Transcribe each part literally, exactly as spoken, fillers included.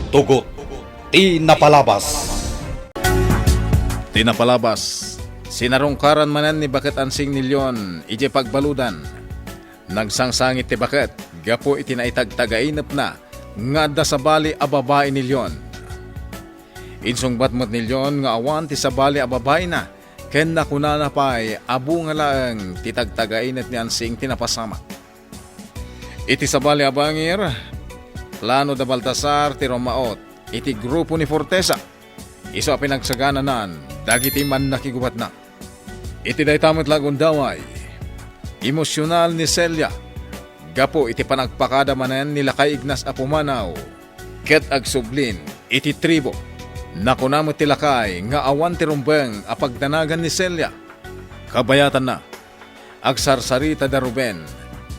Tugot ti napalabas. Ti napalabas, sinarungkaran manen ni Baket Ansing ni Leon idiay pagbaludan. Nagsangsangit ti baket gapu iti naitagtagainepna nga adda sabali a babai ni Leon. Insungbat met ni Leon nga awan ti sabali a babaina ken nakunana pay a bunga laeng ti tagtagainep ni Ansing ti napasamak. Iti sabali a bangir, plano da Baltasar ti rummaot iti grupo ni Fortesa, isu a pinagsagananan dagiti mannakigubatna. Iti dayta met la a gundaway, emosyonal ni Celia gapu iti panagpakada manen ni Lakay Ignas a pumanaw ket agsublin iti tribo. Nakuna met ti lakay nga awan ti rumbeng a pagdanagan ni Celia. Kabayatanna, agsarsarita da Ruben,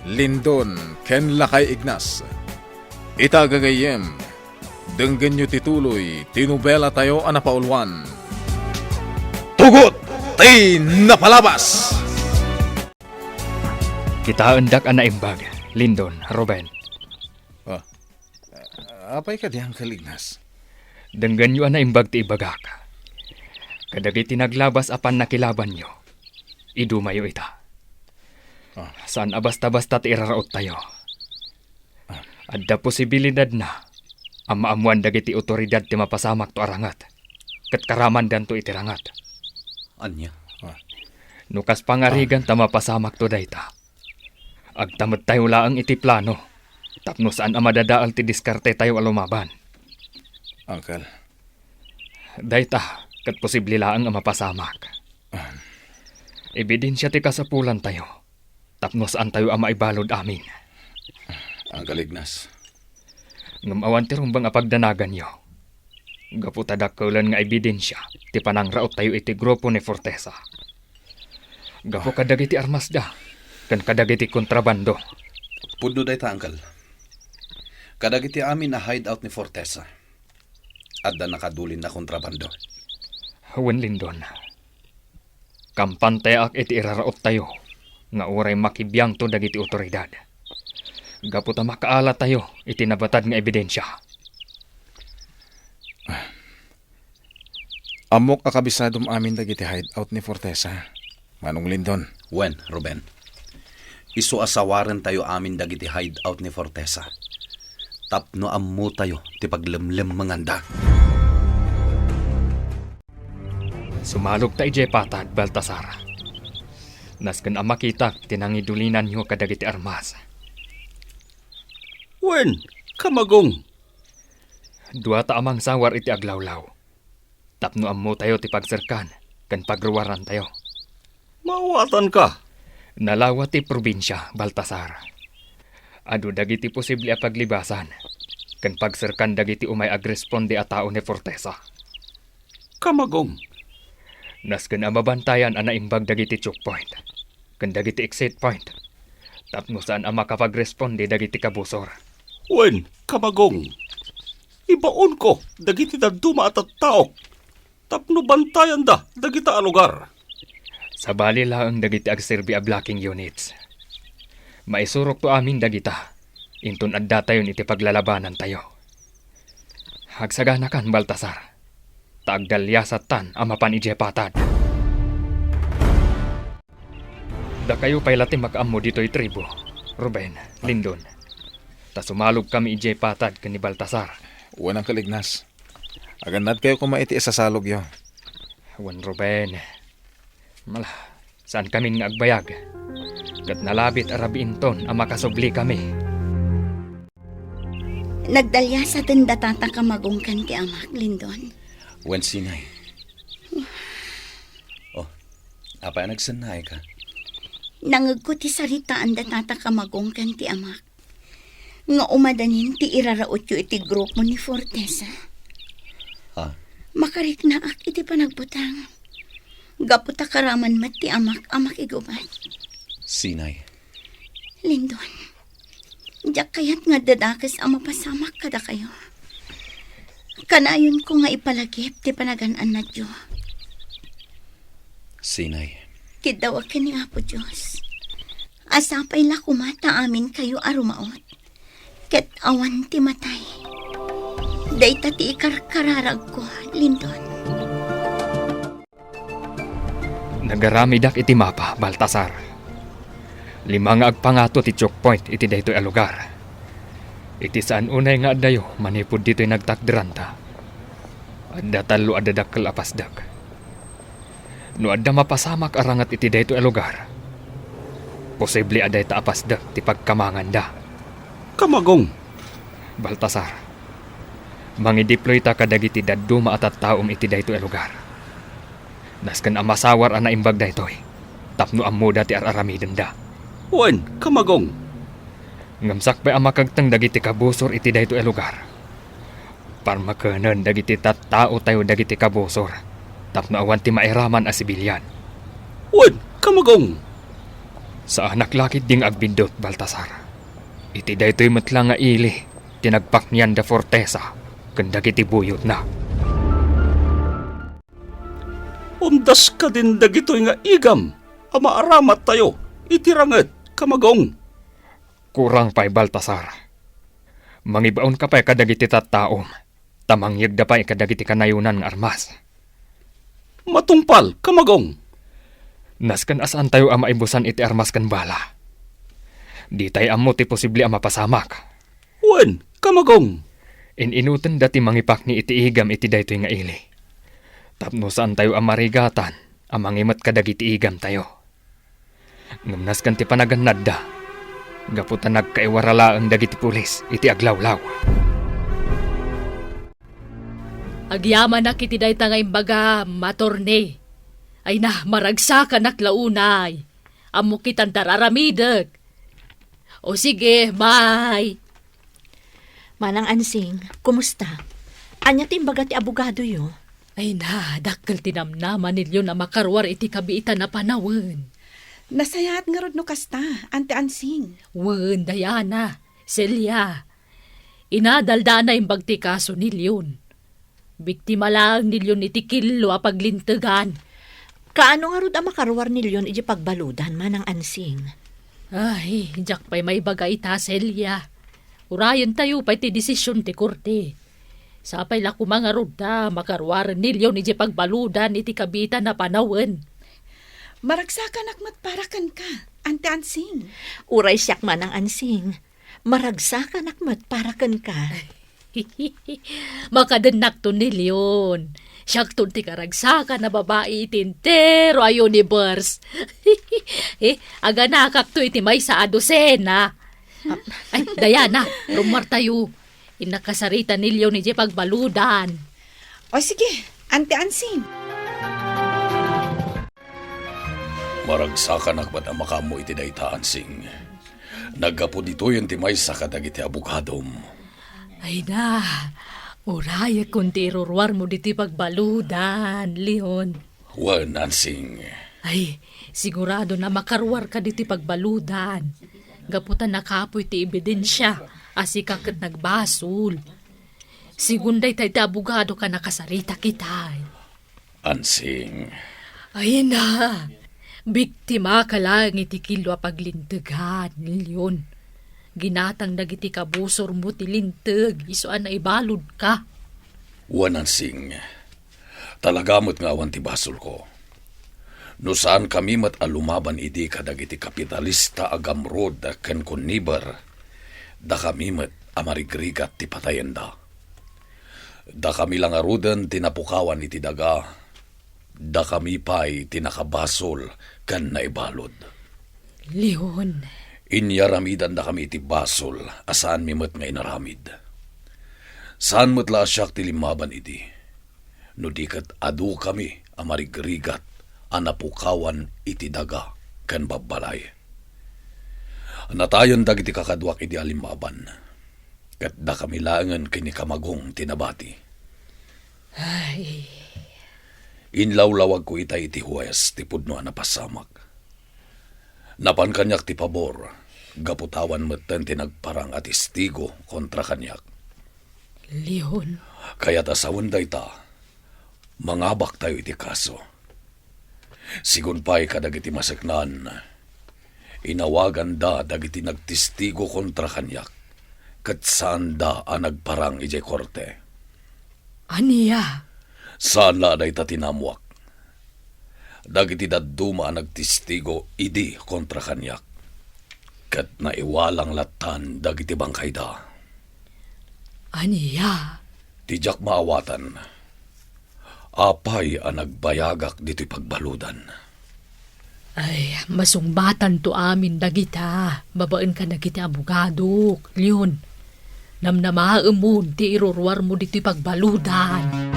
Lindon, ken Lakay Ignas. Ita gagayyem, denggenyo ti tuloy ti nobelatayo a napauluan. Tugot ti napalabas! Kitaendak a naimbag, Lindon, Ruben. Ah, apay kadi, Uncle Ignas? Denggenyo a naimbag ti ibagak. Kadagiti naglabas a pannakilabanyo, idumayo ita. Ah. Saan a basta-basta ti iraraottayo. Ah. Adda posibilidadna a maammoan dagiti otoridad ti mapasamakto a ranget, ket karamandanto iti ranget. Ania? Ah. No kas pangarigan ta mapasamakto dayta, agtamedtayo laeng iti plano tapno saan a madadael ti diskartetayo a lumaban. Uncle. Dayta, ket posible laeng a mapasamak. Ah. Ebidensia ti kasapulantayo tapno saantayo a maibalud amin. Uncle Ignas. Ngem awan ti rumbeng a pagdanaganyo. Gapu ta dakkelen nga ebidensia ti panangraottayo iti grupo ni Fortesa. Gapu kadagiti armasda ken kadagiti kontrabando. Pudno dayta, Uncle. Kadagiti amin a hideout ni Fortesa, adda nakadulin a kontrabando. Wen, Lindon. Kampantayaak iti iraraottayo nga uray makibiangto dagiti otoridad. Gapu ta makaalatayo iti nabatad nga ebidensia. Ammok a kabisadom amin dagiti hideout ni Fortesa, Manong Lindon. Wen, Ruben. Isu a sawarentayo amin dagiti hideout ni Fortesa tapno ammotayo ti paglemlemmenganda. Sumalogta idiay patad, Baltasar. Nasken a makitak ti nangidulinanyo kadagiti armas. Wen, kamagong. Duata a mangsawar iti aglawlaw tapno ammotayo ti pagserkan ken pagruarantayo. Maawatanka. Nalawa ti probinsia, Baltasar. Adu dagiti posible a paglibasan ken pagserkan dagiti umay agresponde a tao ni Fortesa. Kamagong. Nasken a mabantayan a naimbag dagiti choke point ken dagiti exit point tapno saan a makapagresponde dagiti kabusor. Wen, kamagong. Ibaonko dagiti dadduma a tattaok tapno bantayanda dagita a lugar. Sabali laeng dagiti agserbi a blocking units. Maisurokto amin dagita inton addatayon iti paglalabanantayo. Agsaganakan, Baltasar, ta agdaliasattan a mapan idiay patad. Dakayo pay la ti makaammo ditoy tribo, Ruben, Lindon. Ta sumalogkami idiay patad ken ni Baltasar. Wen, Uncle Ignas. Agannadkayo koma iti isasalogyo. Wen, Ruben. Mala, saankamin nga agbayag. Ket nalabit a rabiinton a makasublikami. Nagdaliasaten data ta kamagong ken ti amak, Lindon. Wen, Sinay. Oh, apay a nagsennaayka? Nangegko ti saritaan data ta kamagong ken ti amak nga umadanin ti irarautyo iti grupo ni Fortesa. Ha? Makariknaak iti panagbutang. Gapu ta karaman met ti amak a makigubat. Sinay. Lindon, diak kayat nga adda dakes a mapasamak kadakayo. Kanayonko nga ipalagip ti panagan-annadyo. Sinay. Kiddawak ken ni Apo Dios a sapay la koma ta aminkayo a rumaot ket awan ti matay. Dayta ti ikarkararagko, Lindon. Nagaramidak iti mapa, Baltasar. Lima nga agpangato ti choke point iti daytoy a lugar. Iti saan unay nga addayo manipud ditoy nagtakderanta, adda tallo a dadakkel a pasdek. No adda mapasamak a ranget iti daytoy a lugar, posible a dayta a pasdek ti pagkamanganda. Kamagong! Baltasar, mangideployta kadagiti dadduma a tattaom iti daytoy a lugar. Nasken a masawar a naimbag daytoy tapno ammoda ti ar-aramidenda. Wen, Kamagong! Ngem sakbay a makagteng dagiti kabusor iti daytoy a lugar, parmekenen dagiti tattaotayo dagiti kabusor tapno awan ti mairaman a sibilian. Wen, Kamagong! Saanak la ketdi nga agbiddut, Baltasar. Iti daytoy met la nga ili ti nagpaknian da fortesa ken dagiti buyotna. Umdas kadin dagitoy nga igam a maaramattayo iti ranget, Kamagong. Kurang pay, Baltasar. Mangibaonka pay kadagiti tattaom, ta mangyegda pay kadagiti kanayonan nga armas. Matungpal, Kamagong. Nasken a saantayo a maibusan iti armas ken bala. Ditay ammo ti posible a mapasamak. Wen, Kamagong. In-inutenda ti mangipakni iti igam iti daytoy nga ili, tapno saantayo a marigatan a mangimet kadagiti igamtayo. Ngem nasken ti panagannadda, gapu ta nagkaiwara laeng dagiti pulis iti aglawlaw. Agyamanak iti dayta nga imbagam, attorney. Ay na, maragsakanak la unay. Ammok itan ti ar-aramidek. O sige, may. Manang Ansing, kumusta? Ania ti imbaga ti abogadoyo? Ay na, dakkel ti namnama ni Leon a makaruar iti kabiitan a panawen. Nasayaat ngarud no kasta, Ante Ansing. Wen, Diana, Celia. Inadalda a naimbag ti kaso ni Leon. Biktima laeng ni Leon iti killo a paglintegan. Kaano ngarud a makaruar ni Leon idiay pagbaludan, Manang Ansing? Ay, diak pay maibaga ita, Celia. Urayentayo pay ti desisyon ti korte. Sapay la koma ngarud ta makaruaren ni Leon idiay pagbaludan iti kabiitan a panawen. Maragsakanak met para kenka, Ante Ansing. Uray siak, Manang Ansing. Maragsakanak met para kenka. Makadennakto ni Leon. Siakton ti karagsakan a babai iti entero a universe. Eh, aganakakto iti maysa a dosena. Ay, Diana, rummuartayo. Innakasarita ni Leon idiay pagbaludan. O sige, Ante Ansing. Maragsakanak met a makaammo iti dayta, Ansing. Naggapu ditoyen ti maysa kadagiti abogadom. Ay na, urayekon ti iruruarmo ditoy pagbaludan, Leon. Wen, Ansing. Ay, sigurado a makaruarka ditoy pagbaludan. Gapu ta nakapuy ti ebidensia a sika ket nagbasol. Sigun dayta iti abogado ka nakasarita kitay. Ansing. Ay na, biktima ka laeng iti killo a paglintegan, Leon. Ginatang dagiti kabusormo ti linteg, isu a naibaludka. Wen, Ansing. Talaga met nga awan ti basolko. No saankami met a lumaban idi kadagiti kapitalista a gamrud ken konniber, dakami met a marigrigat ti patayenda. Dakami la ngaruden ti napukawan iti daga, dakami pay ti nakabasol ken naibalud. Leon. Inyaramidandakami iti basol a saanmi met nga inaramid. Saan met la a siak ti limmaban idi, no di ket adukami a marigrigat a napukawan iti daga ken babbalay. Natayen dagiti kakaduak idi a limmaban, ket dakami laengen ken ni Kamagong ti nabati. Ay. Inlawlawagko itay iti hues ti pudno a napasamak. Napan kaniak ti pabor, gapu ta awan metten ti nagparang a testigo kontra kaniak. Leon. Kayat a sawen dayta, mangabaktayo iti kaso. Sigun pay kadagiti maseknan, inawaganda dagiti nagtestigo kontra kaniak, ket saanda a nagparang idiay korte. Ania? Saan la a dayta ti naammoak. Dagiti dadduma a nagtestigo idi kontra kaniak, ket naiwalang lattan dagiti bangkayda. Ania? Ti diak maawatan, apay a nagbayagak ditoy pagbaludan? Ay, masungbatanto amin dagita babaen kadagiti abogadok, Leon. Namnamaemon ti iruruarmo ditoy pagbaludan.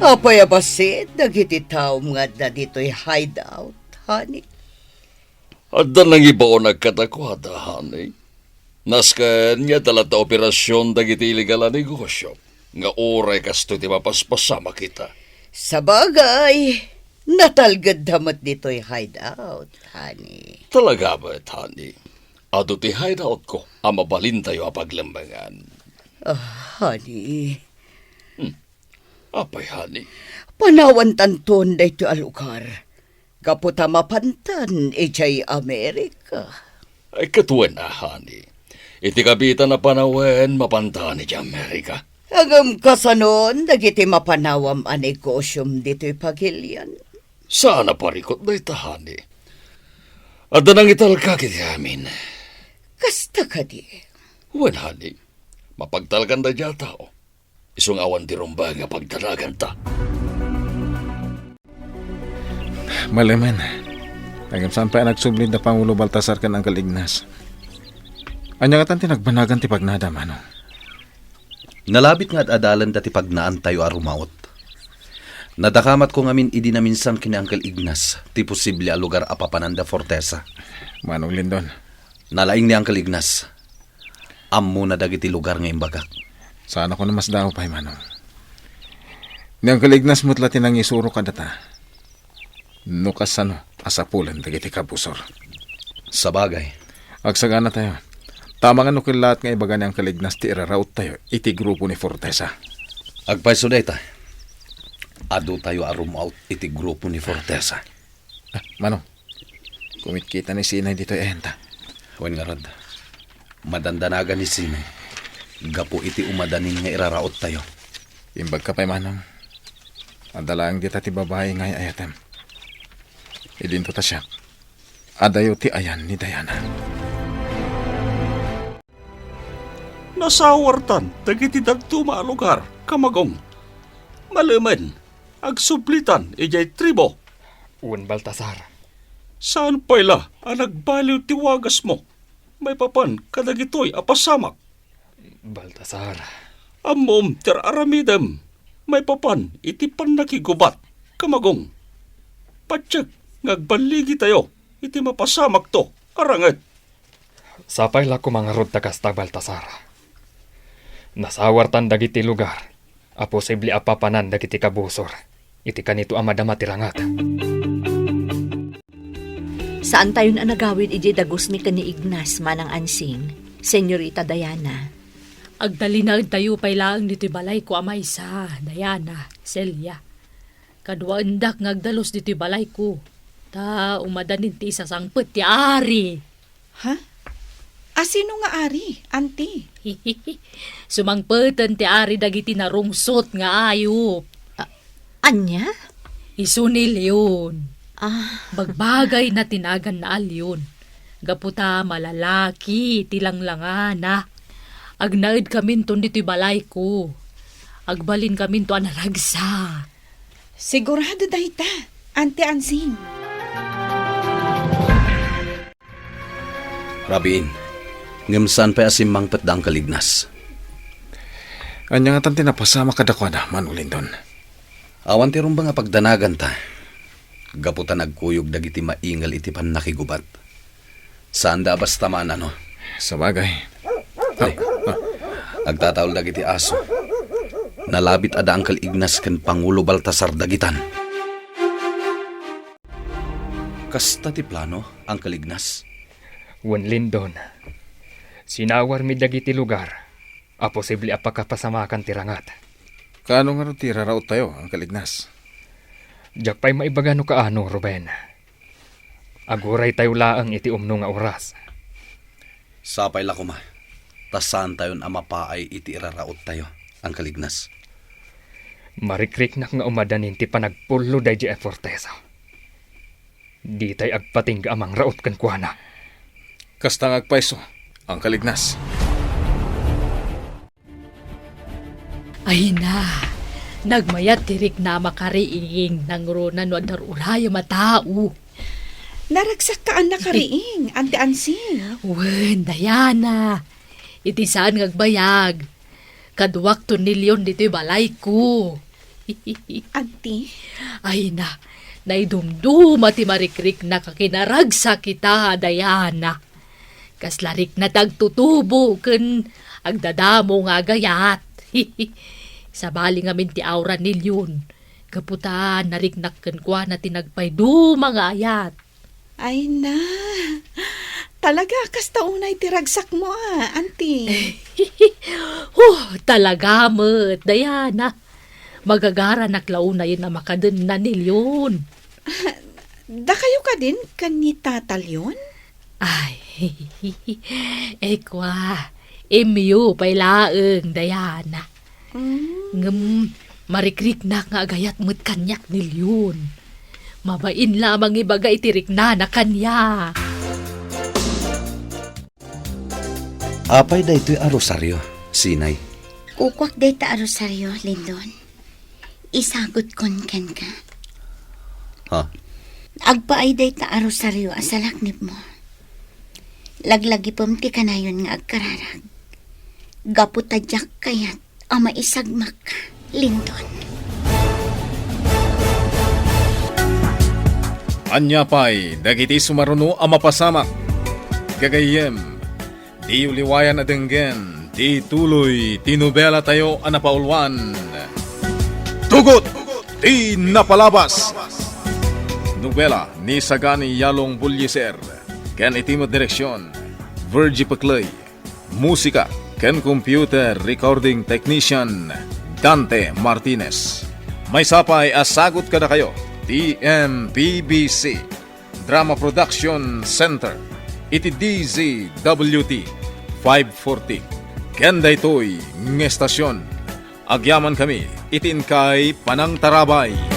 Apay a bassit dagiti taom nga adda ditoy hideout, honey? Adda nangibaonag kadakuada, honey. Nasken nga adda latta operasion dagiti illegal a negosyo, nga uray kastoy ti mapaspasamak ita. Sabagay, natalgedda met ditoy hideout, honey. Talaga met, honey. Adu ti hideoutko a mabalintayo a paglemmengan. Ah, honey. Hmm. Apay, honey? Panawantanton daytoy a lugar. Gapu ta mapantan idiay Amerika. Ay, ket wen a, honey. Iti kabitan a panawen, mapantan idiay Amerika. Ngem kasanon dagiti mapanawam a negosyom ditoy pagilian? Saan a parikut dayta, honey. Adda nangitalka iti amin. Kasta kadi? Wen, honey. Mapagtalkan daydiay a tao. Isu nga awan ti rumbeng a pagdanaganta. Malemen. Ngem saan pay a nagsubli da Pangulo Baltasar ken Uncle Ignas. Ania ngatan ti nagbanagan ti pagnada, Manong? Nalabit nga ad-adalenda ti pagnaantayo a rumaut. Nadakamatko ngamin idi naminsan ken ni Uncle Ignas ti posible a lugar a papananda fortesa. Manong Lindon. Nalaing ni Uncle Ignas. Ammona dagiti lugar nga imbagak. Saan a kuno, Masdaaw pay, Manong. Ni Uncle Ignas met la ti nangisuro kadata. No kasano a sapulen dagiti kabusor. Sabagay. Agsaganatayo. Tama nga no kellaat nga ibaga ni Uncle Ignas ti irarauttayo iti grupo ni Fortesa. Agpayso dayta. Adutayo a rumaut iti grupo ni Fortesa. Ah, Manong, kumitkita ni Sinay ditoy ayanta. Wen ngarud, madandanagan ni Sinay gapu iti umadanin nga irarauttayo. Imbagka pay, Manong. Adda laeng dita ti babai nga ay-ayatem. Idinto ta siak, adayo ti ayan ni Diana. Nasawartan dagiti dadduma a lugar, Kamagong. Malemen, agsublitan idiay tribo. Wen, Baltasar. Saan pay la a nagbaliw ti wagasmo maipapan kadagitoy a pasamak? Baltasar. Ammom ti ar-aramidem maipapan iti pannakigubat, Kamagong. Patiek nga agballigitayo iti mapasamakto a ranget. Sapay la koma ngarud ta kasta, Baltasar. Nasawartan dagiti lugar a posible a papanan dagiti kabusor iti kanito a madama ti ranget. Saantayon a nagawid idiay dagusmi ken ni Ignas, Manang Ansing, Senyorita Diana. Agtalinaedtayo pay laeng ditoy balayko a maysa, Diana, Celia. Kaduaendak nga agdalus ditoy balayko, ta umadanin ti isasangpet ti ari. Ha? A, sino nga ari, Auntie? Sumangpeten ti ari dagiti narungsot nga ayup. A-, ania? Isu ni Leon. Ah. Bagbagayna ti naganna a Leon. Gapu ta malalaki ti langlangana. Agnaedkaminton ditoy balayko. Agbalinkaminto a naragsak. Sigurado dayta, Auntie Ansing. Rabiin, ngem saan pay a simmangpet da Uncle Ignas? Ania ngatan ti napasamak kadakuada, Manong Lindon? Awan ti rumbeng a pagdanaganta, gapu ta nagkuyog dagiti maingal iti pannakigubat. Saanda a basta maan-ano. Sabagay. Ay, ah, agtataul dagiti aso. Nalabit a da Uncle Ignas ken Pangulo Baltasar dagitan. Kasta ti plano, Uncle Ignas? Wen, Lindon. Sinawarmi dagiti lugar a posible a pakapasamakan ti rangat. Kaano ngarud ti irarauttayo, Uncle Ignas? Diak pay maibaga no kaano, Ruben. Aguraytayo laeng iti umno nga oras. Sapay la koma. ta saantayon a mapaay iti iraraottayo, Angkel Ignas. Marikriknak nga umadanin ti panagpullo daydi a fortesa. Ditay agpatingga a mangraot kenkuana. Kasta nga agpayso, Angkel Ignas. Ay na, nagmayat ti rikna a makariing, nangruna no adda urayo a tao. Naragsakka a nakariing, Anti Ansing. Wen, Diana, iti saan nga agbayag, kaduak tornilyon ditoy balayko. Anti? Ay na, naidumduma ti marikriknak a kinaragsak ita, Diana. Kasla rikna ti agtutubo ken agdadamo nga agayat. Sabali ngamin ti aura ni Leon. Gapu ta nariknak kenkuana ti nagpayduma nga ayat. Ay na, talaga kasta unay ti ragsakmo a, Anti. Huh, talaga met, Diana. Magagaranak la unayen a makadenna ni Leon. Dakayo kadin ken ni Tata Leon? Ay, ekwa, imyo pay laeng, Diana. Mm. Ngem marikriknak nga agayat met kaniak ni Leon. Mabain la a mangibaga iti riknana kaniak. Apay daytoy a rosario, Sinay? Kukuak dayta a rosario, Lindon. Isagutkon kenka. Ha? Agpaay dayta a rosario a salaknibmo. Laglagipem ti kanayon nga agkararag. Gapu ta diak kayat a maisagmak, Lindon. Ania pay dagiti sumaruno a mapasamak? Gagayyem, diyo liwayan a denggen ti tuloy ti nobelatayo a napauluan, Tugot ti Napalabas. Nobela ni Sagani Yalong Bullieser ken iti met direksion, Virgie Pecley. Musika ken computer recording technician, Dante Martinez. Maysa pay a sagut kadakayo ti M P B C Drama Production Center iti D Z W T five forty. Ken daytoy nga estasion, agyamankami iti inkay panangtarabay.